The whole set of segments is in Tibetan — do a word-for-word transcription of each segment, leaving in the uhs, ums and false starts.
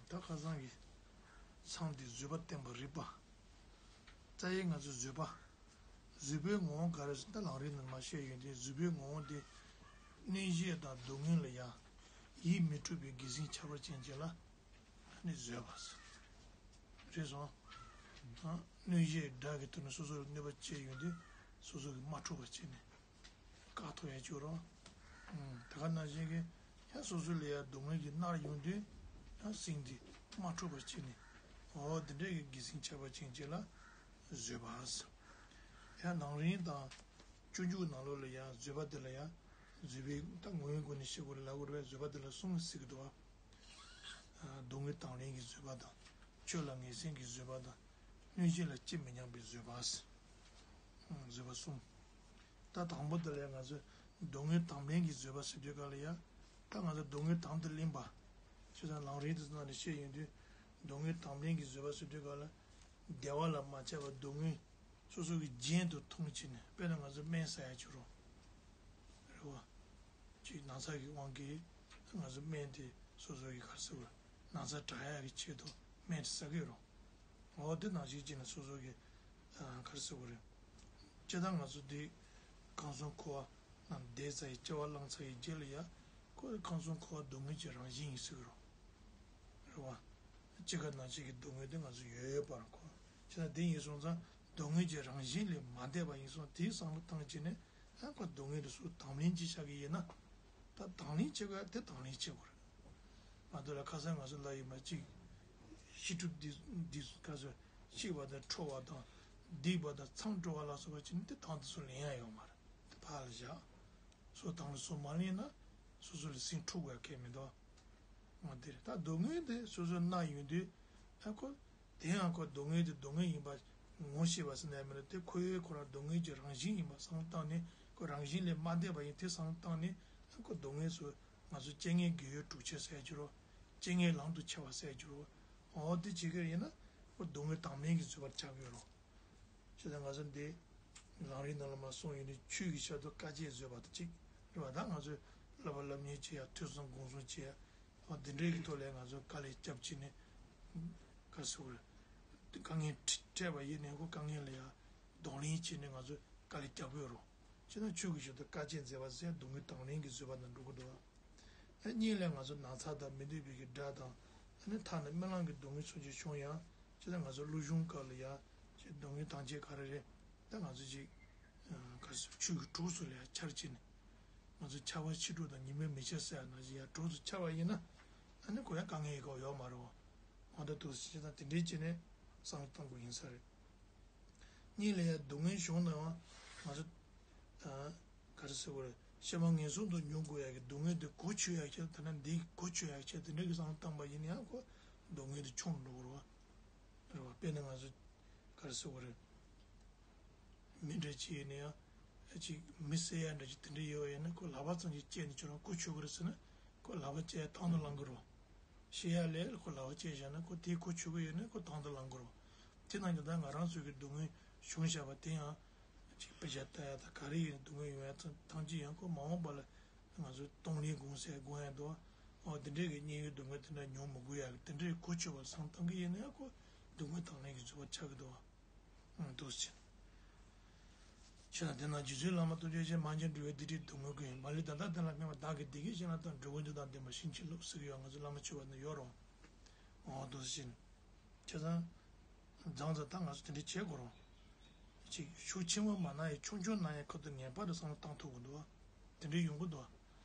ད་ཁ་སང་གི་མཚམས་དེ་བཟོད་པ་བསྟན་པ་རིགས་པ། རྩ་བའི་ང་ཚོའི་བཟོད་པ། བཟོད་པའི་ངོ་བོ་ག་རེ་ཟེར་ན། ད་ལམ་རིམ་ནང་མར་བཤད་ཡོད་དེ། བཟོད་པའི་ངོ་བོ་དེ་གནོད་བྱེད་དང་སྡུག་བསྔལ་ལ་ཡང་ཡིད་མི་འཕྲོག་པའི་དགེ་སེམས་ཁྱད་པར་ཅན་ཅིག་ལ་ནི་བཟོད་པ་ཟེར། རེད་སོང་། ཨ། གནོད་བྱེད་དགྲ་གིས་ཐུག་ནས་སོ་སོ་ལ་གནོད་པ་བྱས་ཡོང་དུས་སོ་སོ་གིས་མ་འཕྲོག་པ་བྱས་ནས་བཀག་ཐུབ་ཡ་བྱེད་རོགས། ཨང་། དེ་ག་ནང་བཞིན་གྱི་ཡང་སོ་སོ་ལ་ཡང་སྡུག་བསྔལ་གྱིས་མནར་ཡོང་དུས་ཡང་སེམས་དེ་མ་འཕྲོག་པ་བྱས་ནས། འོ་དེ་འདྲའི་གི་དགེ་སེམས་ཁྱད་པར་ཅན་ཅིག་ལ་བཟོད་པ་ཟེར། ཡང་ལམ་རིམ་དང་སྤྱོད་འཇུག་ནང་ལོགས་ལ་ཡང་བཟོད་པ་དེ་ལ་ཡང་བཟོད་པའི་ད་ངོ་བོའི་སྒོ་ནས་བཤད་དགོས་རེད། ལབ་དགོས་རེད་པས། བཟོད་པ་དེ་ལ་གསུམ་ཟེར་གྱི་འདུག་བ། སྡུག་བསྔལ་དང་ལེན་གྱི་བཟོད་པ་དང་། ཆོས་ལ་ངེས་འཛིན་གྱི་བཟོད་པ་དང་། གནོད་བྱེད་ལ་ལྕེ་མི་བསྙེགས་པའི་བཟོད་པ་ཟེར། བཟོད་པ་གསུམ། ད་དང་པོ་དེ་ལ་ང་ཚོས་སྡུག་བསྔལ་དང་ལེན་གྱི་བཟོད་པ་ཟེར་དུས་ག་ལ་ཡ། ད་ང་ཚོ་སྡུག་བསྔལ་དང་དུ་ལེན་པ། ཆོས་དང་ལམ་རིམ་དུ་ནང་ནས་བཤད་ཡོང་དུས། སྡུག་བསྔལ་དང་ལེན་གྱི་བཟོད་པ་ཟེར་དུས་ག་ལ། བདེ་བ་ལ་མ་ཆགས་པར་སྡུག་བསྔལ་སོ་སོ་གི་རྒྱན་དུ་མཐོང་བྱས་ནས། དཔེར་ན་ང་ཚོ་སྨན་ཟ་ཡ་བྱེད་རོགས། རེད་བ། ཅིག་ན་ཚ་གི་དབང་གིས་ང་ཚོ་སྨན་དེ་སོ་སོ་གི་ག་རེ་ཟེར་དགོས་རེད། ན་ཚ་དྲག་ཡག་གི་ཆེད་དུ་སྨན་དེ་ཟ་གི་ཡོད་རེད། འོ་དེ་ནང་བཞིན་བྱས་ནས་སོ་སོ་གི་ཨ་ག་རེ་ཟེར་དགོས་རེད། སྤྱིར་བཏང་ང་ཚོ་འདི་ཁམས་གསུམ་འཁོར་བ་ནང་བསྡད་ཚར་ཡི། སྐྱེ་བ་བླངས་ཚར་ཡི་རྗེས་ལ་ཡ། ཁོ་ཁམས་གསུམ་འཁོར་བ་སྡུག་བསྔལ་གྱི་རང་བཞིན་ཡིན་ཟེར་གི་རེད། རེད་བ། སྤྱི་ཁ་ནང་བཞིན་གྱི་སྡུག་བསྔལ་དེ་ང་ཚོ་ཡོད་ཡོད་པ་རེད། ཁོ་བྱས་ན་དེ་ཡིན་སོང་ཙང་སྡུག་བསྔལ་གྱི་རང་བཞིན་ལས་མ་འདས་པ་ཡིན་སོང་། དེའི་བསམ་བློ་བཏང་བྱས་ནས། ཨ་ཁོ་སྡུག་བསྔལ་དེ་སོ་སོ་དང་ལེན་ཅིག་བྱ་གི་ཡིན་ན། ད་དང་ལེན་བྱེད་དགོས་ཡ་དེ་དང་ལེན་བྱེད་དགོས་རེད། མ་གཏོགས་ལ་ཁ་སང་ང་ཚོ་ལ་ཡོད་མ་གཅིག་ཤི་སྒྲུབ་འདི་འདི་ག་ཚོད་ཤི་བ་དང་ཁྲོ་བ་དང་སྡིག་པ་དང་མཚམས་འགྲོ་བ་ལ་སོགས་པ་བྱས་ནས་དེ་དང་དུ་སོ་ལེན་ཡ་ཡོད་མ་རེད། དེ་ཕར་ལ་བཞག་སོ་དང་ལ་སོ་མ་ལེན་ན་སོ་སོ་ལ་སེམས་འཁྲུག་དགོས་ཡ་གལ་མི་འདུག་འོ་དེ་རེད། ད་སྡུག་བསྔལ་དེ་སོ་སོ་ན་ཡོང་དུས། ཨ་ཁོ་དེ་ཡང་ཁོ་སྡུག་བསྔལ་དེ་སྡུག་བསྔལ་ཡིན་པ་ངོ་ཤེས་པ་ཟེར་ན་ཡང་མི་རེད། དེ་ཁོ་ཡོད་ཁོ་རང་སྡུག་བསྔལ་གྱི་རང་བཞིན་ཡིན་པ་བསམ་བློ་བཏང་ནས། ཁོ་རང་བཞིན་ལས་མ་འདས་པ་ཡིན་དེ་བསམ་བློ་བཏང་ནས། ཨ་ཁོ་སྡུག་བསྔལ་སོ་ང་ཚོ་རྐྱེན་ངན་དགེ་བའི་བསྒྲུབ་བྱ་ཟེར་གྱི་རོ། རྐྱེན་ངན་ལམ་དུ་ཁྱེར་བ་ཟེར་གྱི་རོ། འོ་དེ་བྱེད་ཀྱི་ཡིན་ན་ཁོ་སྡུག་བསྔལ་དང་ལེན་གྱི་བཟོད་པར་ཆགས་ཀྱི་ཡོད་རོ། བྱས་ཙང་ང་ཚོ་འདི་ལམ་རིམ་ནང་ལ་མར་གསུངས་ཡོད་ནི། ཆོས་ཀྱི་ཆེད་དུ་དཀའ་སྤྱད་བཟོད་པ་དང་གཅིག་རེད་བ། ད་ང་ཚོས་བསླབ་པ་སློབ་གཉེར་བྱེད་ཡ། ཐོས་བསམ་སྒོམ་གསུམ་བྱེད་ཡ། འོ་འདི་འདྲའི་གི་ཐོག་ལ་ང་ཚོས་དཀའ་ལས་བརྒྱབ་བྱས་ནས། ག་རེ་ཟེར་དགོས་རེད། དཀའ་ངལ་འཕྲད་པ་ཡིན་ནའི་ཁོ་དཀའ་ངལ་ལ་ཡ་གདོང་ལེན་བྱས་ནས་ང་ཚོས་དཀའ་ལས་བརྒྱབ་ཡོད་རོ། བྱས་ན་ཆོས་ཀྱི་ཆེད་དུ་དཀའ་སྤྱད་མཛད་པ་ཟེར་སྡུག་བསྔལ་དང་ལེན་གྱི་བཟོད་པ་དང་འགྲོ་གི་འདུག་ཨ་གཉིས་ལ་ང་ཚོ་ན་ཚ་དང་མི་འདོད་པའི་གི་དགྲ་དང་། ཨ་ནི་ཐ་ན་རྨི་ལམ་གྱི་སྡུག་བསྔལ་སོགས་ཀྱི་བྱུང་ཡང་། བྱས་ཙང་ང་ཚོ་ལུས་ཕྱུང་སྐབས་ལ་ཡ། ཅིག་སྡུག་བསྔལ་ཐམས་ཅད་ག་རེ་རེད། ད་ང་ཚོ་ཅིག་ག་རེ་ཟེར། ཆོས་ཀྱི་གྲོགས་སུ་ལ་ཡ་འཆར་བྱས་ནས། ང་ཚོ་ཆར་པ་ཆུ་འབྲུག་དང་ཉི་མའི་མེ་ལྕེ་ཟེར་ཡ་ནང་བཞིན་ཡ་གྲོགས་སུ་འཆར་བ་ཡིན་ན། ཨ་ནི་ཁོ་ཡང་དཀའ་ངལ་ཡི་གོ་ཡོད་མ་རེད་བ། འོ་ད་འདུག་སེ་བྱས་ཙང་དེ་འདྲའི་བྱས་ནས་བསམ་བློ་གཏོང་དགོས་ཡིན་ས་རེད། གཉིས་ལ་ཡ་སྡུག་བསྔལ་བྱུང་ན་ཡང་ང་ཚོ་ཨ་ག་རེ་ཟེར་དགོས་རེད། གཤེད་མ་ངན་སོང་དུ་མྱོང་དགོས་ཡ་གི་སྡུག་བསྔལ་དེ་གོ་ཆོད་ཡ་ཆེད། ད་ནི་འདི་གོ་ཆོད་ཡ་ཆེད་དེ་འདྲ་གི་བསམ་བློ་བཏང་པ་ཡིན་ན་ཡང་ཁོ་སྡུག་བསྔལ་དེ་ཆུང་རུ་འགྲོ་གི་རེད་བ། རེད་བ། དཔེར་ན་ང་ཚོ་ག་རེ་ཟེར་དགོས་རེད། མི་འདྲ་ཅིག་ཡིན་ན་ཡང་ཅིག་མི་བསད་ཡ་འདྲ་ཅིག་དེ་འདྲ་ཡོད་པ་ཡིན་ན། ཁོ་ལག་པ་ཙམ་ཅིག་བཅད་ནས་ཁྱོད་རང་གོ་ཆོད་གི་རེད་ཟེར་ན། ཁོ་ལག་པ་བཅད་ཡ་དང་དུ་བླང་གི་རེད་བ། བཤད་ཡ་ལས་ཁོ་ལག་པ་བཅད་བཞག་ན་ཁོ་དེའི་གོ་ཆོད་གི་ཡོད་ན་ཁོ་དང་དུ་བླང་གི་རེད་བ། དེ་ནང་བཞིན་ད་ང་རང་ཚོ་གི་སྡུག་བསྔལ་བྱུང་བཞག་པ་དེ་ཡང་། ཅིག་དཔེ་ཆ་ལྟ་ཡ་དང་ག་རེ་ཡིན། སྡུག་བསྔལ་ཡོང་ཡ་ཐམས་ཅད་ཡང་ཁོ་མ་འོངས་པ་ལ་ང་ཚོས་གཏོང་ལེན་སྒོམ་ཟེར་སྒོམ་ཡ་འདུག་བ། འོ་དེ་འདྲའི་གི་མཉན་ཡོད་སྡུག་བསྔལ་དེ་འདྲ་མྱོང་མི་དགོས་ཡ་གི་དེ་འདྲའི་གོ་ཆོད་པ་བསམ་བཏང་གི་ཡིན་ན་ཡང་ཁོ་སྡུག་བསྔལ་དང་ལེན་གྱི་བཟོད་པ་ཆགས་ཀྱི་འདུག་བ། འདུག་ཟེར། ཁྱེད་རང་དེ་ན་རྗེ་བཙུན་བླ་མ་སྟོབས་ཆེན་མ་མཆོག་འབྲི་བའི་བདེ་སྡུག་སྡུག་བསྔལ་ཀུན། མ་ལུས་ད་ལྟ་དེ་ལ་སྨིན་པ་བདག་གི་བདེ་སྐྱིད་ཅན་ལ་བལྟ། འགྲོ་ཀུན་འདུག་དང་ལྡན་པ་ཤིན་ཅི་ལོག་ཟེར་གྱི་ཡོད། ང་ཚོ་བླ་མ་མཆོད་པ་ནི་ཡོད་རུང་། འོ་འདུག་ཟེར། བྱས་ཙང་། མཚམས་མཚམས་ད་ང་ཚོ་དེ་འདྲ་བྱེད་དགོས་རུང་། ཅིག་ཤུགས་ཆེན་པོ་མ་གནང་ཡང་ཆུང་ཆུང་གནང་ཡང་ཁ་ཐུག་ངེས་པར་དུ་བསམ་བློ་བཏང་ཐུབ་དགོས་འདུག་བ། དེ་འདྲ་ཡོང་གི་འདུག་བ།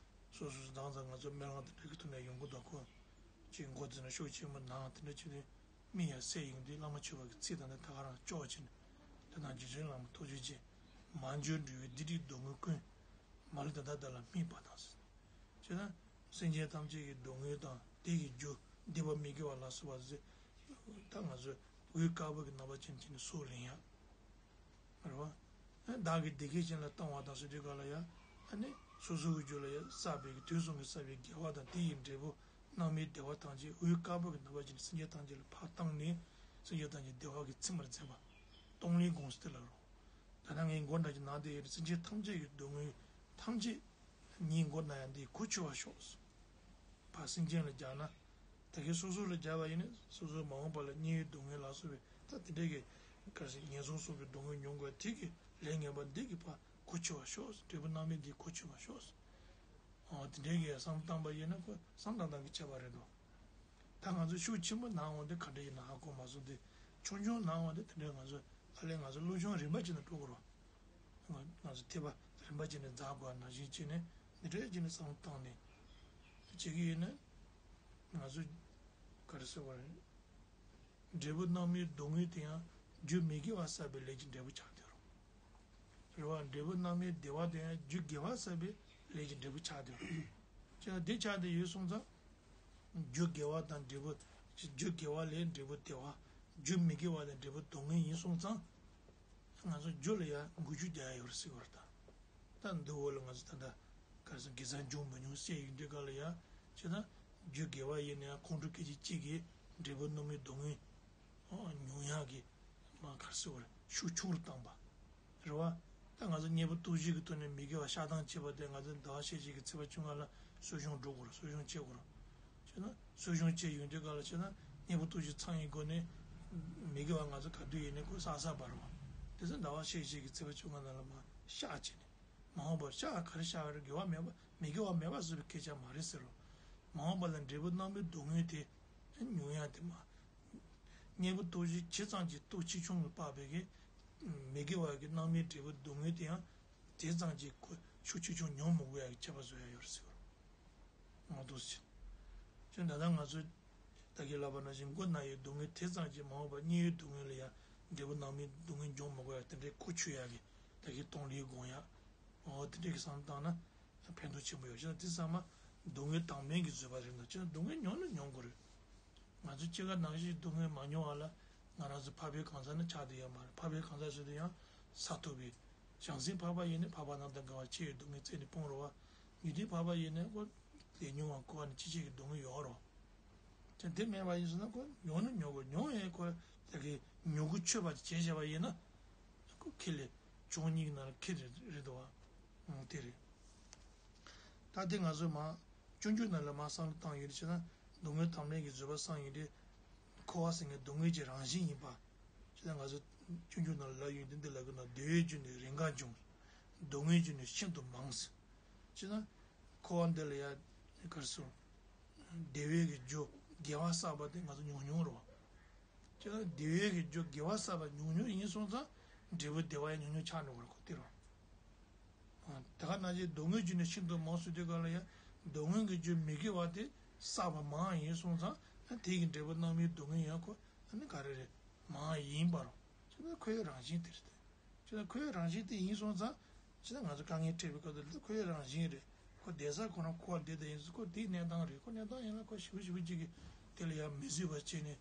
སོ་སོ་སོ་མཚམས་མཚམས་ང་ཚོ་སྨོན་ལམ་དེ་འདྲ་གི་ཐོག་ནས་ཡོང་གི་འདུག་ཁོ། ཅིག་མགོ་འཛིན་ན་ཤུགས་ཆེན་པོ་གནང་དེ་འདྲ་བྱས་ཏེ། མི་ཡར་སད་ཡོང་དུས་བླ་མ་མཆོད་པ་གི་ཚིག་དང་དེ་ད་ག་རང་ལྕོགས་བྱས་ནས། དེ་ན་རྗེ་བཙུན་བླ་མ་ཐུགས་རྗེ་ཅན། མ་འབྱོར་འབྲི་བའི་བདེ་སྡུག་སྡུག་བསྔལ་ཀུན། མ་ལུས་ད་ལྟ་དེ་ལ་སྨིན་པ་དང་ཟེར། བྱས་ན། སེམས་ཅན་ཐམས་ཅད་ཀྱི་སྡུག་བསྔལ་དང་དེ་ཡི་རྒྱུ་སྡིག་པ་མི་དགེ་བ་ལ་སོགས་པ་ཟེར། ད་ང་ཚོས་འོད་དཀར་པོ་གི་རྣམ་པ་ཅན་བྱས་ནས་གསོལ་ལེན་ཡ། རེད་བ། བདག་གི་བདེ་སྐྱིད་ཅན་ལ་བལྟ་བ་དང་ཟེར་དུས་ག་ལ་ཡ། ཨ་ནི་སོ་སོ་གི་རྒྱུད་ལ་ཡ་བསགས་པའི་གི་དུས་གསུམ་གྱི་བསགས་པའི་དགེ་བ་དང་དེ་ཡི་འབྲས་བུ་རྣམ་སྨིན་བདེ་བ་ཐམས་ཅད་འོད་དཀར་པོ་གི་རྣམ་པ་ཅན་སེམས་ཅན་ཐམས་ཅད་ལ་ཕར་བཏང་ནས་སེམས་ཅན་ཐམས་ཅད་བདེ་བ་གིས་ཚིམ་པར་མཛད་པ། གཏོང་ལེན་སྒོམ་ཟེར་དེ་ལ་རོ། ད་ནང་ངའི་མགོ་འདྲ་ཅིག་ན་དེ་ཡོད་སེམས་ཅན་ཐམས་ཅད་ཀྱི་སྡུག་བསྔལ་ཐམས་ཅད་ངའི་མགོ་ན་ཡང་འདི་གོ་ཆོད་པར་ཤོག་ཕར་སེམས་ཅན་ལ་སྦྱར་ན། ད་གིན་སོ་སོ་ལ་སྦྱར་བ་ཡིན་ན་སོ་སོའི་མ་འོངས་པ་ལ་བརྙས་ཡོད་སྡུག་བསྔལ་ལ་སོགས་པའི་ད་དེ་འདྲའི་གི་ག་ཟེར་ངན་སོང་སོགས་ཀྱི་སྡུག་བསྔལ་མྱོང་དགོས་དེ་གི་ལས་ངན་པ་འདི་གི་ཕར་གོ་ཆོད་པར་ཤོག་འབྲས་བུ་སྣང་མེད་འདི་གོ་ཆོད་པར་ཤོག་འོ་དེ་འདྲའི་གི་བསམ་བཏང་པ་ཡིན་ན་ཁོ་བསམ་བཏང་སྟངས་ཀྱི་ཁྱད་པར་རེད་དོ། ད་ང་ཚོ་ཤུགས་ཆེན་པོ་ནང་འོང་དེ་ག་འདྲ་ཡིན་ན་ཧ་གོ་མ་སོང་དེ་ཆུང་ཆུང་ནང་འོང་དེ་དེ་འདྲའི་ང་ཚོ་ཨ་ལས་ང་ཚོ་བློ་སྦྱོང་རིམ་པ་ཅིག་ནས་འགྲོ་དགོས་རོགས། ང་ང་ཚོ་ཐེག་པ་རིམ་པ་ཅིག་ནས་འཛག་དགོས་ནང་བཞིན་བྱས་ནས་འདི་འདྲའི་ཅིག་ནས་བསམ་བཏང་ནས་བྱེད་ཀྱི་ཡིན་ན་ང་ཚོ་ག་རེ་ཟེར་བ་རེད། འབྲས་བུ་སྣང་མེད་སྡུག་བསྔལ་དེ་ཡང་རྒྱུ་མི་དགེ་བ་བསགས་པའི་ལས་ཀྱི་འབྲས་བུ་ཆགས་བསྡད་རོགས། རེད་བ། འབྲས་བུ་སྣང་མེད་བདེ་བ་དེ་ཡང་རྒྱུ་དགེ་བ་བསགས་པའི་ལས་ཀྱི་འབྲས་བུ་ཆགས་བསྡད་རོགས། ཅེས་དེ་ཆགས་བསྡད་ཡོད་སོང་ཙང་། རྒྱུ་དགེ་བ་དང་འབྲས་བུ། རྒྱུ་དགེ་བ་ལས་འབྲས་བུ་བདེ་བ། རྒྱུ་མི་དགེ་བ་ལས་འབྲས་བུ་སྡུག་བསྔལ་ཡིན་སོང་ཙང་། ང་ཚོ་རྒྱུ་ལ་ཡང་འགུལ་སྐྱོད་རྒྱག་ཡ་ཡོད་རེད་ཟེར་བ་རེད་ད། ད་འདི་འོག་ལ་ང་ཚོ་ད་ལྟ་ག་རེ་ཟེར་དགེ་རྩ་འབྱུང་མི་འབྱུང་བཤད་ཡོང་དུས་སྐབས་ལ་ཡ། བྱས་ན་རྒྱུ་དགེ་བ་ཡིན་ན་ཡང་ཁོང་ཁྲོ་སྐད་ཅིག་གཅིག་གིས་འབྲས་བུ་སྣང་མེད་སྡུག་བསྔལ་ཨོ་མྱོང་ཡག་གི་མ་ག་རེ་ཟེར་བ་རེད་ཤུགས་ཆུང་རུ་བཏང་པ། རེད་བ། ད་ང་ཚོ་གཉེན་པོ་སྟོབས་བཞི་གི་ཐོག་ནས་མི་དགེ་བ་བཤགས་སྟངས་བྱེད་པ་དེ་ང་ཚོ་ཟླ་བ་ཤས་ཤིག་གི་ཚེས་པ་བཅོ་ལྔ་ལ་གསོ་སྦྱོང་འགྲོ་དགོས་རེད་གསོ་སྦྱོང་བྱེད་དགོས་རེད། བྱས་ན་གསོ་སྦྱོང་བྱས་ཡོང་དུས་སྐབས་ལ་བྱས་ན་གཉེན་པོ་སྟོབས་བཞི་ཚང་ཡི་སྒོ་ནས་མི་དགེ་བ་ང་ཚོ་ག་དུས་ཡིན་ནའི་ཁོ་བསགས་བསགས་པ་རེད་བ། དེ་ཚོ་ཟླ་བ་ཤས་ཤིག་གི་ཚེས་པ་བཅོ་ལྔ་ནང་ལ་མར་བཤགས་བྱས་ནས། མ་འོངས་པར་བཤགས་ག་རེ་བཤགས་རེད་དགེ་བ་མེད་པ་མི་དགེ་བ་མེད་པ་བཟོ་བའི་སྐད་ཆ་མ་རེད་ཟེར་རོ། མ་འོངས་པ་ལ་འབྲས་བུ་སྣང་མེད་སྡུག་བསྔལ་དེ་མྱོང་ཡ་དེ་མ། གཉེན་པོ་སྟོབས་བཞི་ཇི་ཙམ་གྱིས་སྟོབས་ཆེ་ཆུང་ལ་དཔག་པའི་གི་མི་དགེ་བ་གི་སྣང་མེད་འབྲས་བུ་སྡུག་བསྔལ་དེ་ཡང་དེ་ཙམ་གྱིས་ཁོ་ཤུགས་ཆེ་ཆུང་མྱོང་མི་དགོས་ཡ་གི་ཁྱད་པར་བཟོ་ཡ་ཡོད་རེད་ཟེར་རོ། མ་གཏོགས་ཅི། ཅི་ད་ལྟ་ང་ཚོས་ད་གིན་ལབ་པ་ནང་བཞིན་མགོ་ན་ཡི་སྡུག་བསྔལ་དེ་ཙམ་གྱིས་མ་འོངས་པར་བརྙས་ཡོད་སྡུག་བསྔལ་ལ་ཡང་འབྲས་བུ་སྣང་མེད་སྡུག་བསྔལ་འབྱུང་མི་དགོས་ཡ་དེ་འདྲའི་གོ་ཆོད་ཡ་གི་ད་གིན་གཏོང་ལེན་དགོངས་ཡ། འོ་དེ་འདྲའི་གི་བསམ་བཏང་ན་ཕན་ཐོགས་ཆེན་པོ་ཡོད་ཅེ་ན་དེ་ཚང་མ་སྡུག་བསྔལ་དྭངས་མའི་གི་བཟོད་པ་རེད་ན་ཅེ་ན་སྡུག་བསྔལ་མྱོང་ན་མྱོང་དགོས་རེད། ང་ཚོ་སྐྱེ་རྒ་ན་འཆིའི་སྡུག་བསྔལ་མ་མྱོང་བ་ལ་ང་རང་ཚོ་འཕགས་པའི་གང་ཟག་ནི་ཆགས་བསྡད་ཡོད་མ་རེད། འཕགས་པའི་གང་ཟག་ཟེར་དུས་ཡང་ས་ཐོབ་པའི་བྱང་སེམས་འཕགས་པ་ཡིན་ནི་འཕགས་པ་རྣམས་དང་འགལ་བ་ཆེ་བའི་སྡུག་བསྔལ་རྩད་ནས་སྤོང་རུང་བ། ཉན་ཐོས་འཕགས་པ་ཡིན་ནི་ཁོ་ལས་ཉོན་མོངས་པ་འཁོར་བ་ནི་ཅི་བྱེད་ཀྱི་སྡུག་བསྔལ་ཡོད་རུང་། ཅེ་དེ་མེད་པ་ཡིན་ཟེར་ན་ཁོ་མྱོང་ནི་མྱོང་དགོས་མྱོང་ཡས་ཁོ་ད་གི་མྱོང་གི་ཆོད་པ་དེ་བྱས་བྱས་པ་ཡིན་ན། ཁོ་ཁེ་ལས་བྱུང་གཉིས་ཀྱི་ནང་ལ་ཁེ་རེད་རེད་དོ། ཨང་དེ་རེད། ད་དེ་ང་ཚོས་མ་སྤྱོད་འཇུག་ནང་ལ་མ་བསམ་བློ་བཏང་ཡོད་ཅེ་ན་སྡུག་བསྔལ་དྭངས་མའི་གི་བཟོད་པ་བསམ་ཡོད་དེ། འཁོར་བ་ཟེར་མཁན་སྡུག་བསྔལ་གྱི་རང་བཞིན་ཡིན་པ། ཅེ་ན་ང་ཚོ་སྤྱོད་འཇུག་ནང་ལ་ལབ་ཡོད་དེ་འདི་ལབ་གི་ན་བདེ་བའི་རྒྱུ་ནི་རེས་འགའ་འབྱུང་། སྡུག་བསྔལ་རྒྱུ་ནི་ཤིན་ཏུ་མང་ཟེར། ཅེ་ན། འཁོར་བ་འདི་ལ་ཡ་གར་སོང་། བདེ་བའི་གི་རྒྱུ་དགེ་བ་བསགས་པ་དེ་ང་ཚོ་ཉུང་ཉུང་རེད་བ། ཅེ་ན་བདེ་བའི་གི་རྒྱུ་དགེ་བ་བསགས་པ་ཉུང་ཉུང་ཡིན་སོང་ཙང་འབྲས་བུ་བདེ་བ་ཡང་ཉུང་ཉུང་ཆགས་འགྲོ་བར་གོ་དེ་རེད། དེ་ག་ནང་བཞིན་སྡུག་བསྔལ་རྒྱུ་ནི་ཤིན་ཏུ་མང་སུ་དེ་ག་ལ་ཡ་སྡུག་བསྔལ་གྱི་རྒྱུ་མི་དགེ་བ་དེ་བསགས་པ་མང་ཡིན་སོང་ཙང་དེ་གི་འབྲས་བུ་སྣང་མེད་སྡུག་བསྔལ་ཡང་ཁོ་ཨ་ནི་ག་རེ་རེད་མང་ཡིན་པར་ཅེ་ན་ཁོའི་རང་བཞིན་དེ་རེད་དེ། ཅེ་ན་ཁོའི་རང་བཞིན་དེ་ཡིན་སོང་ཙང་ཅེ་ན་ང་ཚོ་དཀའ་ངལ་འཕྲད་པའི་སྐབས་དུ་ལ་ཁོའི་རང་བཞིན་རེད། ཁོ་བསྡད་ས་ཁོ་རང་ཁོ་བ་བསྡད་དེ་ཡིན་ཙང་ཁོ་དེའི་གནས་སྟངས་རེད། ཁོ་གནས་སྟངས་ཡིན་ན་ཁོ་ཞེ་པོ་ཞེ་པོ་ཅིག་གིས་དེ་ལ་ཡང་མི་བཟོད་པ་བྱས་ནས་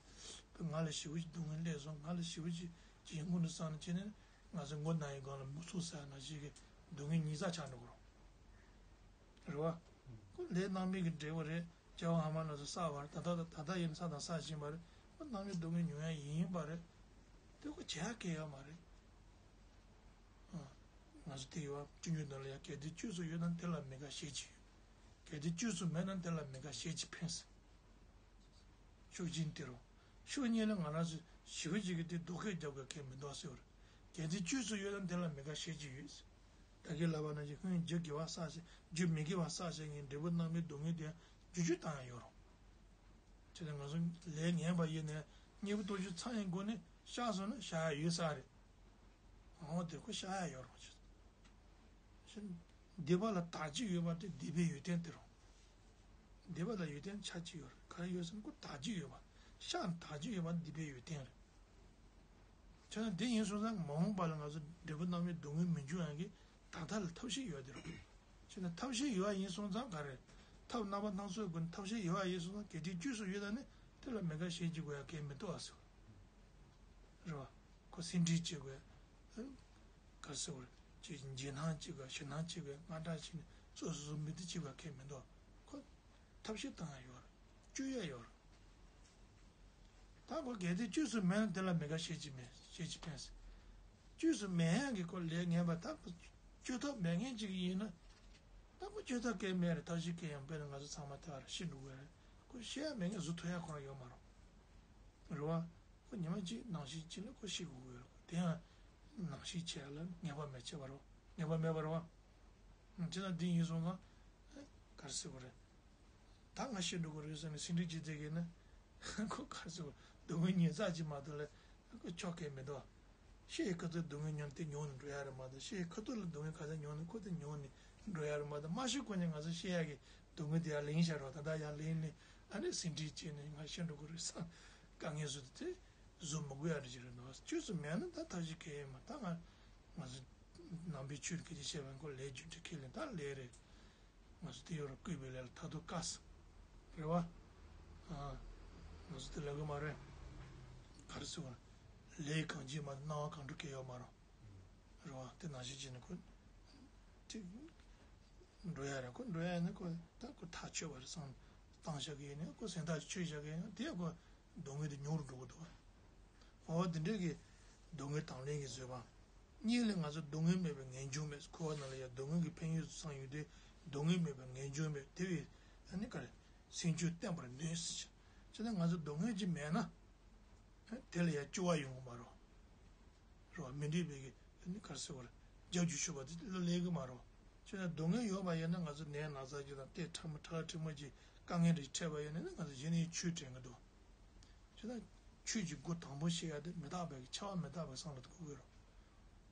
ང་ལ་ཞེ་པོ་ཅིག་སྡུག་བསྔལ་སླེབས་སོང་ང་ལ་ཞེ་པོ་ཅིག་ཅིག་ཡིན་ཁུངས་དུ་བསམ་ནས་བྱས་ནས་ང་ཚོ་མགོ་ན་ཡི་སྒང་ལ་མུ་ཚུགས་ཟ་ན་ཞིག་གི་སྡུག་བསྔལ་ཉིས་བརྩེགས་ཆགས་འགྲོ་གི་རེད། རེད་བ། ཁོ་ལས་སྣང་མེད་ཀྱི་འབྲས་བུ་རེད། སྐྱེ་བ་སྔ་མ་ན་ཚོ་བསགས་པ་རེད། ད་ལྟ་ད་ལྟ་ཡིན་ས་དང་ས་བཞིན་པ་རེད། ཁོ་སྣང་མེད་སྡུག་བསྔལ་མྱོང་ཡ་ཡིན་པ་རེད། དེ་ཁོ་བྱེད་ཡ་གལ་ཡོད་མ་རེད། ཨ། ང་ཚོ་དེ་ཡོད་བ་སྤྱོད་འཇུག་ནང་ལ་ཡ་གལ་ཏེ་བཅོས་སུ་ཡོད་ན་དེ་ལ་མི་དགའ་ཞེ་ཅིག་ཡོད། གལ་ཏེ་བཅོས་སུ་མེད་ན་དེ་ལ་མི་དགའ་ཞེ་ཅིག་ཕན་ཟེར། ཤུགས་རྐྱེན་དེ་རུ། ཤུགས་རྐྱེན་ལ་ང་རང་ཚོ་ཞི་བ་ཅིག་གི་དེ་རྡོ་སྐས་རྒྱབ་དགོས་གལ་མི་འདུག་ཟེར་བ་རེད། གལ་ཏེ་བཅོས་སུ་ཡོད་ན་དེ་ལ་མི་དགའ་ཞེ་ཅིག་ཡོད། ད་གིན་ལབ་པ་ནང་བཞིན་ཀུན་རྒྱུ་དགེ་བ་བསགས་ཤིང་རྒྱུ་མི་དགེ་བ་བསགས་ཤིང་གི་འབྲས་བུ་སྣང་མེད་སྡུག་བསྔལ་དེ་ཡང་རྒྱུ་རྒྱུ་བཏང་ཡང་ཡོད་རུང་། བྱས་ན་ང་ཚོ་ལས་ངན་པ་ཡིན་ནའི་གཉེན་པོ་སྟོབས་བཅུ་ཚང་ཡི་སྒོ་ནས་བཤགས་སོང་ན་བཤགས་ཡ་ཡོད་ས་རེད། འོ་དེ་ཁོ་བཤགས་ཡ་ཡོད་རུང་། བྱས། སྡིག་པ་ལ་དག་བྱེད་ཡོད་པ་དེ་སྡིག་པའི་ཡོན་ཏན་དེ་རུང་། སྡིག་པ་ལ་ཡོན་ཏན་ཆ་གཅིག་ཡོད་རེད། ག་རེ་ཡོད་ཟེར་ན་ཁོ་དག་བྱེད་ཡོད་པ། བཤགས་ནས་དག་བྱེད་ཡོད་པ་སྡིག་པའི་ཡོན་ཏན་རེད། བྱས་ན་དེ་ཡིན་སོང་ཙང་མ་འོངས་པ་ལ་ང་ཚོ་འབྲས་བུ་སྣང་མེད་སྡུག་བསྔལ་མི་འབྱུང་ཡག་གི་ད་ལྟ་ལ་ཐབས་ཤེས་ཡོད་དེ་རེད། བྱས་ན་ཐབས་ཤེས་ཡོད་པ་ཡིན་སོང་ཙང་ག་རེ། ཐབས་རྣམ་པ་སྣ་ཚོགས་སྒོ་ནས་ཐབས་ཤེས་ཡོད་པ་ཡིན་སོང་ཙང་གལ་ཏེ་བཅོས་སུ་ཡོད་ད་ནི་དེ་ལ་མི་དགའ་ཞེ་ཅིག་དགོས་ཡ་གལ་མི་འདུག་ཨ་ཟེར། རེད་བ། ཁོ་སེམས་ཁྲལ་བྱེད་དགོས། ག་རེ་ཟེར་དགོས་རེད། ཅིག་འཇིགས་སྣང་བྱེད་དགོས་ཞེད་སྣང་བྱེད་དགོས་དངངས་སྐྲག་བྱེད་ནས་སོ་སོ་སོ་མི་དེ་བྱེད་དགོས་གལ་མི་འདུག་ཁོ་ཐབས་ཤེས་བཏང་ཡ་ཡོད་རེད། བཅོས་ཡ་ཡོད་རེད། ད་ཁོ་གལ་ཏེ་བཅོས་སུ་མེད་ན་དེ་ལ་མི་དགའ་ཞེ་ཅིག་མེད་ཞེ་ཅིག་ཕན་སྲིད། བཅོས་སུ་མེད་ཡང་གི་ཁོ་ལས་ངན་པ་ད་ཁོ་བཅོས་ཐབས་མེད་མཁན་ཅིག་ཡིན་ན། ད་ཁོ་བཅོས་ཐབས་གལ་མེད་རེད། ཐབས་ཤེས་གལ་ཡང་དཔེར་ན་ང་ཚོ་ཚང་མ་དེ་བ་རེད་ཤི་འགྲོ་གི་རེད། ཁོ་ཤེས་ཡ་མེད་ངས་གཟུགས་ཐོན་ཡ་ཁོ་རང་ཡོད་མ་རེད། རེད་བ། ཁོ་ཉི་མ་གཅིག་ནང་བཞིན་གཅིག་ལ་ཁོ་ཤི་དགོས་ཀྱི་ཡོད་རེད། དེ་ཡང་ནང་བཞིན་བྱས་ལ་ངེས་པ་མེད་བྱས་པ་རེད། ངེས་པ་མེད་པ་རེད་བ། ཅི་ལྟར་འདི་ཡིན་སོང་ཙང་། ག་རེ་ཟེར་དགོས་རེད། ད་ང་ཤི་འགྲོ་གི་རེད་ཟེར་ནས་ཟིན་བྲིས་ཅིག་བསྡད་ཀྱི་ན། ཁོ་ག་རེ་ཟེར་དགོས་རེད། སྡུག་བསྔལ་ཉིད་རྩ་ཅིག་མ་གཏོགས་ལ་ཁོ་ཆོག་གི་མི་འདུག་ཤི་ཡི་ཁ་ཐུག་སྡུག་བསྔལ་མྱོང་དེ་མྱོང་ནས་འགྲོ་ཡ་རེད་མ་གཏོགས། ཤི་ཡི་ཁ་ཐུག་ལ་སྡུག་བསྔལ་ག་ཚད་མྱོང་ནས་ཁོ་དེ་མྱོང་ནས་འགྲོ་ཡ་རེད་མ་གཏོགས། མ་ཤི་གོང་ནས་ང་ཚོ་ཤི་ཡ་གི་སྡུག་བསྔལ་དེ་ཡར་ལེན་བཞག་རོགས། ད་ལྟ་ཡར་ལེན་ནས་ཨ་ནི་ཟིན་བྲིས་བྱས་ནས་ང་ཤི་འགྲོ་གི་རེད་བསམ། དཀའ་ངལ་བཟོ་དེ་དེ་བཟོ་མི་དགོས་ཡ་རེད་ཅིག་རེད་འདུག་བཅོས་སུ་མེད་ན་ད་ཐབས་ཤེས་གལ་ཡོད་མ། ད་ང་ང་ཚོ་ནང་པའི་ཆོས་སྐད་ཆ་བཤད་པ་ཁོ་ལས་རྒྱུ་འབྲས་ཁས་ལེན་ད་ལས་རེད། ང་ཚོ་དེ་ཡོད་ར་བསྐུལ་བའི་ལས་ལ་ད་དུ་དཀའ་ས་རེད་བ། ཨ། ང་ཚོ་དེ་ལས་ཀ་མ་རེད། ག་རེ་ཟེར་བ། ལས་གང་བྱེད་མ་གཏོགས་སྣང་བ་གང་འགྲུབ་སྐྱེ་ཡོད་མ་རེད། རེད་བ། དེ་ནང་བཞིན་བྱས་ནས་ཁོ། དེ། འགྲོ་ཡ་རེད། ཁོ་འགྲོ་ཡ་ནི་ཁོ་ད་ཁོ་ཐག་ཆོད་པ་རེད་བསམ། བཏང་བཞག་གི་ཡིན་ན་ཁོ་སེམས་ཐག་ཆོད་བཞག་གི་ཡིན་ན་དེ་ཁོ་སྡུག་བསྔལ་དེ་མྱུར་འགྲོ་གི་འདུག་འོ་དེ་འདྲས་ཀྱི་སྡུག་བསྔལ་དང་ལེན་གྱི་བཟོད་པ། གཉིས་ལ་ང་ཚོ་སྡུག་བསྔལ་མེད་པའི་ངེས་འབྱུང་མེད། འཁོར་བ་ནང་ལ་ཡང་སྡུག་བསྔལ་གྱི་ཕན་ཡོན་ཚང་ཡོད་དུས་སྡུག་བསྔལ་མེད་པའི་ངེས་འབྱུང་མེད། དེ་བས་ཨ་ནི་ག་རེ། སེམས་རྒྱུད་བརྟན་པར་ནུས་ཟེར། བྱས་ཙང་ང་ཚོ་སྡུག་བསྔལ་ཅིག་མེད་ན། དེ་ལ་ཡང་སྐྱོ་བ་ཡོང་གི་མ་རེད། རེད་བ། མི་འདོད་པའི་གི་ནི་ག་རེ་ཟེར་བར་རྒྱབ་ཀྱི་ཤུགས་པ་དེ་བློ་ལེགས་གི་མ་རེད། ཁྱོད་ན་སྡུག་བསྔལ་ཡོད་པ་ཡིན་ན་ང་ཚོ་ནད་ན་ཚ་ཅིག་དང་སྟེ་ཕྲ་མོ་ཁྲག་ཕྲ་མོ་ཅིག་དཀའ་ངལ་རེ་འཕྲད་པ་ཡིན་ན་ནི་ང་ཚོ་གཞི་ནས་ཆོས་དྲན་གི་འདུག་ཁྱོད་ན་ཆོས་ཀྱི་སྒོ་དང་པོ་ཕྱེ་ཡ་དེ་མི་རྟག་པའི་གི་འཆི་བ་མི་རྟག་པའི་བསམ་བློ་དེ་དགོས་གི་རེད།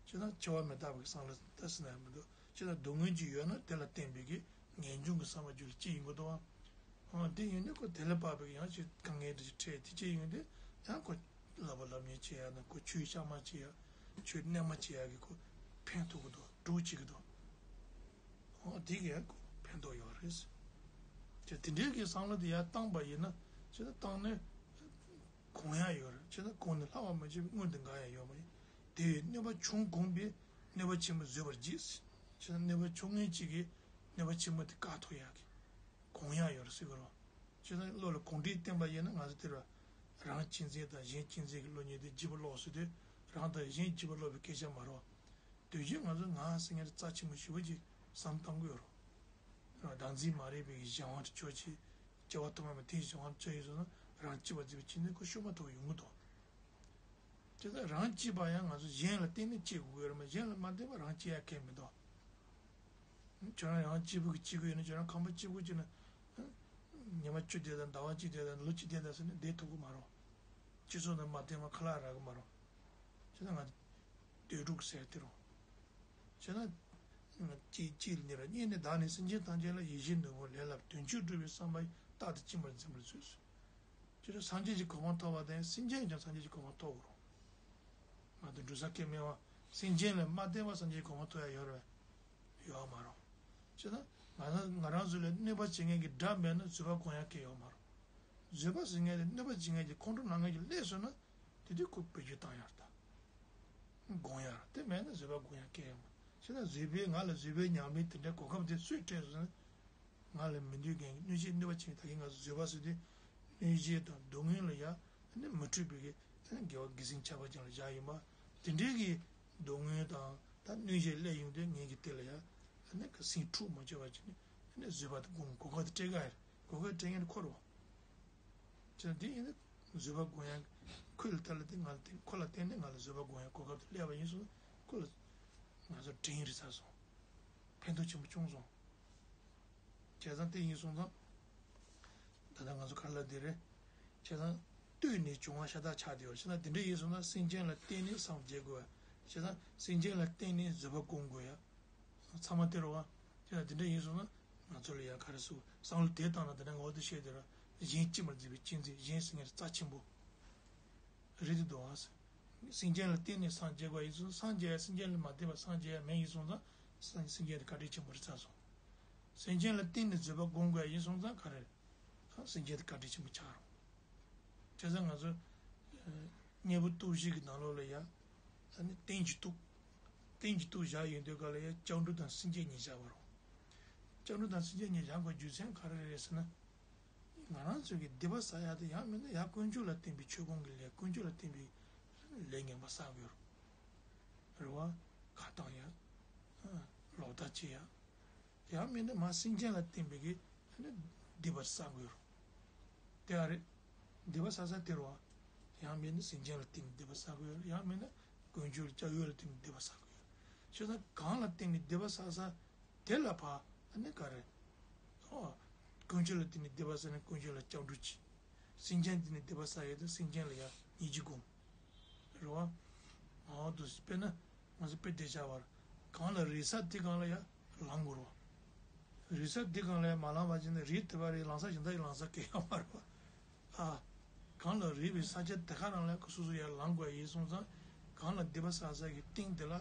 ཁྱོད་ན་འཆི་བ་མི་རྟག་པའི་བསམ་བློ་ད་ཟེར་ན་ཡང་མི་འདུག་ཁྱོད་ན་སྡུག་བསྔལ་ཅིག་ཡོད་ན་དེ་ལ་བརྟེན་པའི་གི་ངེས་འབྱུང་གི་བསམ་པ་རྒྱུད་ལ་སྐྱེ་ཡོང་གི་འདུག་ཨ། འོ་དེ་ཡིན་ན་ཁོ་དེ་ལ་དཔག་པའི་ཡང་ཅིག་དཀའ་ངལ་འདི་ཅིག་འཕྲད་དེ་ཅི་ཡིན་དེ་ཡང་ཁོ་བསླབ་པ་སློབ་གཉེར་བྱེད་ཡ་ན་ཁོ་ཆོས་གཤའ་མ་བྱེད་ཡ་ཆོས་རྣལ་མ་བྱེད་ཡ་གི་ཁོ་ཕན་ཐོགས་ཀྱི་འདུག་སྒྲུབ་བྱེད་ཀྱི་འདུག་འོ་དེ་གི་ཡང་ཁོ་ཕན་ཐོགས་ཡོད་རེད། ཅེས་དེ་འདྲའི་གི་བསམ་བློ་དེ་ཡར་བཏང་པ་ཡིན་ན་ཅེས་བཏང་ནས་གོང་ཡ་ཡོད་རེད། ཅེས་གོང་ནས་ལྷག་པ་མ་བྱས་པའི་སྔོན་དུ་འགག་ཡ་ཡོད་མ་ཡིན། དེ་བས་གནོད་པ་ཆུང་གོམས་པས་གནོད་པ་ཆེན་པོ་བཟོད་པར་བགྱིད། ཅེས་གནོད་པ་ཆུང་ངུ་གཅིག་གིས་གནོད་པ་ཆེན་པོ་དེ་བཀག་ཐུབ་ཡ་གི་གོང་ཡ་ཡོད་རེད་ཟེར་གི་རེད། བྱས་ཙང་བློ་ལ་གོང་འདྲིས་བསྟན་པ་ཡིན་ན་ང་ཚོ་དེ་ར་རང་གཅེས་འཛིན་དང་གཞན་གཅེས་འཛིན་གྱི་བློ་གཉིས་དེ་བརྗེ་པོ་ལོག་ཟེར་དུས་རང་དང་གཞན་བརྗེ་པོ་ལོག་པའི་སྐད་ཆ་མ་རེད། དུས་རྒྱུན་ང་ཚོ་ང་ཟེར་མཁན་རྩ་ཆེན་པོ་ཞེ་པོ་ཅིག་བསམ་བཏང་གི་ཡོད་རེད། བདག་འཛིན་མ་རིག་པའི་གཞན་དབང་དུ་གྱུར་ཅིག་སྐྱེ་བ་ཐོག་མ་མ་དེའི་གཞན་དབང་དུ་གྱུར་ཡོད་སོང་ན་རང་གཅེས་པར་འཛིན་པའི་གཅེས་འཛིན་ཁོ་ཤུགས་མ་ཐུབ་པ་ཡོང་གི་འདུག་དེ་ལྟར་རང་གཅེས་པ་ཡང་ང་ཚོ་གཞན་ལ་བརྟེན་ནས་གཅེས་དགོས་ཀྱི་རེད་མ་གཞན་ལ་མ་བརྟེན་པར་རང་གཅེས་ཡ་གལ་མི་འདུག་ཁྱོད་རང་ཡང་སྐྱིད་པོ་གི་སྐྱིད་པོ་ཡོད་ན་ཁྱོད་རང་ཁང་པ་སྐྱིད་པོ་གཅིག་ན། ཉི་མ་བཅུ་བསྡད་དང་ཟླ་བ་གཅིག་བསྡད་དང་ལོ་གཅིག་བསྡད་དང་ཟེར་ནས་བསྡད་ཐུབ་ཀྱི་མ་རེད། སྤྱི་ཚོགས་དང་མ་བསྟེན་པར་ཁ་ལག་རག་གི་མ་རེད། བྱས་ན་ང་འདོད་སྒྲུབ་ཟེར་དེ་རེད། བྱས་ན། ང་གཅིག་གཅིག་ལ་ནི་ར་གཉིས་ནི་བདག་ནི་སེམས་ཅན་ཐམས་ཅད་ལ་ཡིད་བཞིན་ནོར་བུ་ལས་སླ་བའི་དོན་མཆོག་སྒྲུབ་པའི་བསམ་པ་རྟག་ཏུ་སྦྱིན་པར་འཛིན་པར་མཛོད། ཅེས་སངས་རྒྱས་ཀྱི་གོ་འཕང་ཐོབ་པ་དང་སེམས་ཅན་ཀྱང་སངས་རྒྱས་ཀྱི་གོ་འཕང་ཐོབ་དགོས་རེད། ང་ཚོ་འབྲུ་ས་སྐལ་མེད་པ་སེམས་ཅན་ལ་མ་བརྟེན་པ་སངས་རྒྱས་ཀྱི་གོ་འཕང་ཐོབ་ཡ་ཡོད་རེད་པས། ཡོད་མ་རེད། བྱས་ན་ང་རང་ང་རང་ཚོ་ལ་གནོད་པ་བྱེད་མཁན་གྱི་དགྲ་མེད་ན་བཟོད་པ་སྒོམ་ཡ་གལ་ཡོད་མ་རེད། བཟོད་པ་ཟེར་མཁན་དེ་གནོད་པ་བྱེད་མཁན་གྱི་ཁོང་ཁྲོ་ལངས་མཁན་གྱི་སླེབས་སོང་ན་དེ་དུས་ཁོ་བེད་སྤྱོད་བཏང་ཡ་རེད་ད། སྒོམ་ཡ་རེད། དེ་མེད་ན་བཟོད་པ་སྒོམ་ཡ་གལ་ཡོད་མ་རེད། བྱས་ན་བཟོད་པའི་ང་ལ་བཟོད་པའི་ཉམས་ལེན་དེ་འདྲའི་གོ་སྐབས་དེ་སུས་སྤྲད་སོང་ན། ང་ལ་མི་འདོད་མཁན་གྱི་གནོད་བྱེད་གནོད་པ་བྱེད་མཁན་ད་གིན་ང་ཚོ་བཟོད་པ་ཟེར་དུས་གནོད་བྱེད་དང་སྡུག་བསྔལ་ལ་ཡ་ནི་མི་འཁྲུལ་བའི་གི་དགེ་བ་དགེ་སེམས་ཁྱད་པར་ཅན་ལ་བཞག་ཡིན་པ། དེ་འདྲའི་གི་སྡུག་བསྔལ་དང་ད་གནོད་བྱེད་སླེབས་ཡོང་དུས་ངེད་ཀྱི་དེ་ལ་ཡ་ནི་གི་སེམས་འཁྲུག་མ་བྱེད་པ་བྱས་ནས་ནི་བཟོད་པ་དེ་སྒོམ་གོ་སྐབས་དེ་སྤྲད་ག་ཡ་རེད། གོ་སྐབས་སྤྲད་མཁན་དེ་ཁོ་རེད་བ། བྱས་ན་དེ་ཡིན་ན་བཟོད་པ་སྒོམ་ཡ་ཁོ་ལ་ད་ལ་དེ་ང་ལ་དེ་ཁོ་ལ་བརྟེན་ནས་ང་ལ་བཟོད་པ་སྒོམ་ཡ་གོ་སྐབས་དེ་སླེབས་པ་ཡིན་སོང་ན་ཁོ་ལ་ང་ཚོ་དྲིན་རེ་ཚ་སོང་། ཕན་ཐོགས་ཆེན་པོ་བྱུང་སོང་། བྱས་ཙང་དེ་ཡིན་སོང་ཙང་། ད་ལྟ་ང་ཚོ་ག་ལ་དེ་རེད། བྱས་ཙང་ལྟོས་ནས་བྱུང་བ་ཤ་སྟག་ཆགས་བསྡད་ཡོད། བྱས་ཙང་དེ་འདྲ་ཡིན་སོང་ན་སེམས་ཅན་ལ་བརྟེན་ནས་སངས་རྒྱས་དགོས་ཡ། བྱས་ཙང་སེམས་ཅན་ལ་བརྟེན་ནས་བཟོད་པ་སྒོམ་དགོས་ཡ། ཚང་མ་དེ་རེད་བ། བྱས་ཙང་དེ་འདྲ་ཡིན་སོང་ན་ང་ཚོ་ལ་ཡ་ག་རེ་ཟེར་བསམ་བློ་དེ་བཏང་ན་དེ་འདྲ་ངོ་བོ་དེ་ཤེས་དེ་ར་གཞན་གཅེས་པར་འཛིན་པའི་གཅེས་འཛིན་གཞན་ཟེར་མཁན་རྩ་ཆེན་པོ། རེད་དེ་འདུག་ཨ། སེམས་ཅན་ལ་བརྟེན་ནས་སངས་རྒྱས་པ་ཡིན་སོང་སངས་རྒྱས་ཡ་སེམས་ཅན་ལ་མ་བརྟེན་པ་སངས་རྒྱས་ཡ་མེད་ཡིན་སོང་ཙང་སེམས་ཅན་དེ་བཀའ་དྲིན་ཆེན་པོ་རེད་ཚར་སོང་། སེམས་ཅན་ལ་བརྟེན་ནས་བཟོད་པ་སྒོམ་དགོས་ཡ་ཡིན་སོང་ཙང་ག་རེ་རེད། སེམས་ཅན་དེ་བཀའ་དྲིན་ཆེན་པོ་ཆགས་རུང་། བྱས་ཙང་ང་ཚོ་སྙིང་པོ་སྟོབས་བཞི་གི་ནང་ལོགས་ལ་ཡ་ཨ་ནི་རྟེན་གྱི་སྟོབས། རྟེན་གྱི་སྟོབས་བཞག་ཡོང་དུས་ག་ལ་ཡ་སྐྱབས་འགྲོ་དང་སེམས་བསྐྱེད་གཉིས་བཞག་པ་རེད། སྐྱབས་འགྲོ་དང་སེམས་བསྐྱེད་གཉིས་བཞག་དགོས་རྒྱུ་མཚན་ག་རེ་རེད་ཟེར་ན། ང་རང་ཚོ་གི་སྡིག་པ་བསགས་ཡག་དེ་ཡང་མིན་ན་ཡང་དཀོན་མཆོག་ལ་བརྟེན་པའི་ཆོས་སྤོང་གི་ལས་དཀོན་མཆོག་ལ་བརྟེན་པའི་ལས་ངན་པ་བསགས་དགོས་རེད་བ། ཁ་བཏང་ཡ། ལོག་ལྟ་བྱེད་ཡ། ཡང་མིན་ན་མ་སེམས་ཅན་ལ་བརྟེན་པའི་གི་སྡིག་པ་བསགས་དགོས་རེད། དེ་ཨ་རེད། སྡིག་པ་བསགས་ས་དེ་རེད་བ། ཡང་མིན་ན་སེམས་ཅན་ལ་བརྟེན་ནས་སྡིག་པ་བསགས་ཀྱི་ཡོད་རེད། ཡང་མིན་ན་དཀོན་མཆོག་ལ་སྐྱབས་ཡུལ་ལ་བརྟེན་ནས་སྡིག་པ་བསགས་ཀྱི་ཡོད་རེད། བྱས་ཙང་གང་ལ་བརྟེན་ནས་སྡིག་པ་བསགས་ས་དེ་ལ་ཕར་ཨ་ནི་ག་རེ། ཨོ། དཀོན་མཆོག་ལ་བརྟེན་ནས་སྡིག་པ་བསགས་ན་དཀོན་མཆོག་ལ་སྐྱབས་འགྲོ་བྱེད། སེམས་ཅན་བརྟེན་ནས་སྡིག་པ་བསགས་ཡོད་དུས་སེམས་ཅན་ལ་ཡང་སྙིང་རྗེ་སྒོམ། རེད་བ། འོ་དུ་དཔེར་ན་ང་ཚོ་དཔེ་དེ་བྱ་བར་གང་ལ་རེག་ས་དེ་གང་ལ་ཡང་ལངས་དགོས་རེད་བ། རེག་ས་འདི་གང་ལས་མ་ལངས་པ་ཅིག་ནི་རེག་དེ་བ་རེག་ལངས་ས་གཞན་དག་གི་ལངས་ས་གང་ཡང་མ་རེད་པ། ཨ། གང་ལ་རེག་པའི་ས་ཆ་དེ་ག་རང་ལ་སོ་སོ་ཡར་ལངས་དགོས་ཡིན་སོང་ཙང་། གང་ལ་སྡིག་པ་བསགས་ས་གི་སྟེང་དེ་ལ་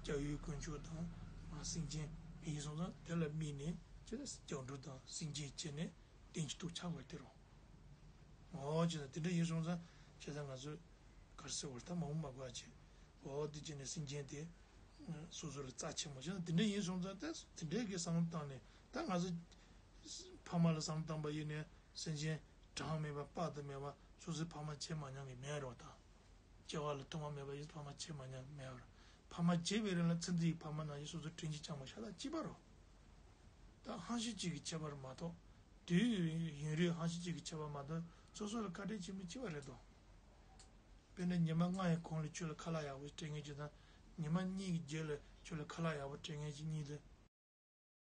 སྐྱབས་ཡུལ་དཀོན་མཆོག་དང་མ་སེམས་ཅན་ཡིན་སོང་ཙང་དེ་ལ་དམིགས་ནས་ཅི་ལ་སྐྱབས་འགྲོ་དང་སེམས་ཅན་བྱས་ནས་རྟེན་གྱི་སྟོབས་ཆགས་པ་དེ་རུ། འོ་ཅི་ལ་དེ་འདྲ་ཡིན་སོང་ཙང་བྱས་ཙང་ང་ཚོས་གར་སེ་བར་ཐག་མང་པོ་མ་དགོས་ཅིག་འོ་དེ་བྱས་ནས་སེམས་ཅན་དེ། སོ་སོ་ལ་རྩ་ཆེན་པོ་བྱས་ན་དེ་འདྲ་ཡིན་སོང་ཙང་ད་དེ་འདྲའི་གི་བསམ་བློ་བཏང་ནས་ད་ང་ཚོ་ཕ་མ་ལ་བསམ་བློ་བཏང་པ་ཡིན་ནའི་སེམས་ཅན་གྲངས་མེད་པ་དཔག་ཏུ་མེད་པ་སོ་སོའི་ཕ་མ་བྱེད་མ་མྱོང་གི་མེད་རོགས་དང་། སྐྱེ་བ་ལ་ཐོག་མ་མེད་པ་ཡིན་ཕ་མ་བྱེད་མ་མྱོང་གི་མེད་རོགས། ཕ་མ་བྱེད་པའི་རིང་ལ་ཚེ་འདི་ཡི་ཕ་མ་ནང་བཞིན་སོ་སོའི་དྲིན་གྱིས་བསྐྱངས་པ་ཤ་སྟག་གཅིག་པ་རོགས། ད་ཧང་ཤི་གཅིག་གི་ཁྱད་པར་མ་གཏོགས། དུས་ཡུན་རིང་ཧང་ཤི་གཅིག་གི་ཁྱད་པར་མ་གཏོགས་སོ་སོ་ལ་བཀའ་དྲིན་ཆེན་པོ་གཅིག་པ་རེད་དོ། དཔེར་ན་ཉི་མ་ལྔ་ཡི་གོང་ལ་ཁྱོད་ལ་ཁ་ལག་ཡག་པོ་སྤྲད་མཁན་ཅིག་དང་། ཉི་མ་གཉིས་ཀྱི་རྗེས་ལ་ཁྱོད་ལ་ཁ་ལག་ཡག་པོ་སྤྲད་མཁན་ཅིག་གཉིས་དེ་